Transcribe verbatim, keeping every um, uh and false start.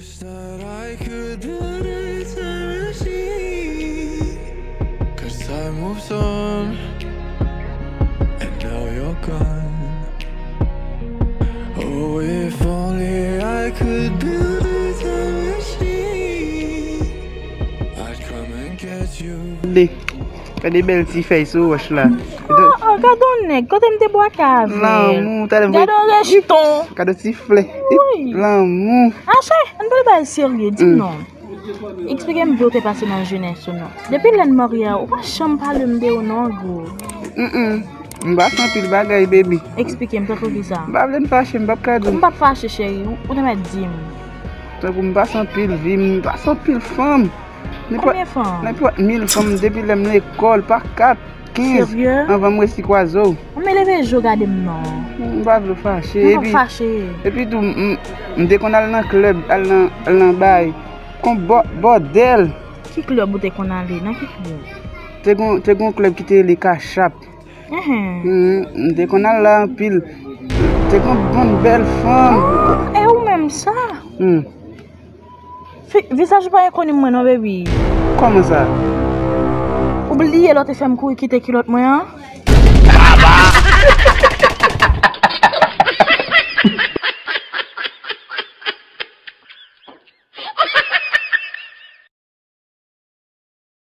Wish that I could build a time machine. 'Cause time moves on, and now you're gone. Oh, if only I could build a time machine. I'd come and get you. Gade, gade bèl ti fèy sou wòch la. Oh, oh, gade yon nèg, kote m te bwake avè l. Lanmou, talè m Gade yon rejton. Gade ti flè. Wi. Lanmou. Ache, ann pale bagay serye, di m non. Eksplike m de ou te pase nan jenès ou non. Depi lè n marye a, ou pa janm pale m de ou non, gwo. Mm-mm. M pase anpil bagay, baby. Eksplike m, tankou ki sa. M pa vle n fache, m p ap ka di w. M p ap fache, cheri, ou, ou te mèt di m. Tankou m pase anpil vi, m pase anpil fanm. Nenpòt Konbyen fanm? Nenpòt mil fanm depi lè m lekòl, pa kat, kenz, Serye? Anvan m resi kwaze w. Ou men leve je w gade m non. M pa vle w fache. M p ap Epi, fache. epi tou, m, m te konn al nan klèb, al nan, al nan bay. Kon bò- bòdèl. Ki klèb ou te konn ale? Nan ki klèb? Te gon, te gon klèb ki te rele Kachap. Enhen. Mm, m te konn al la anpil. Te gon bon bèl fanm. E ou menm sa? Mm. Fi- Vizaj ou pa enkoni mwen non, baby. Kòman sa? Ou bliye lè w te fè m kouri kite kilòt mwen an?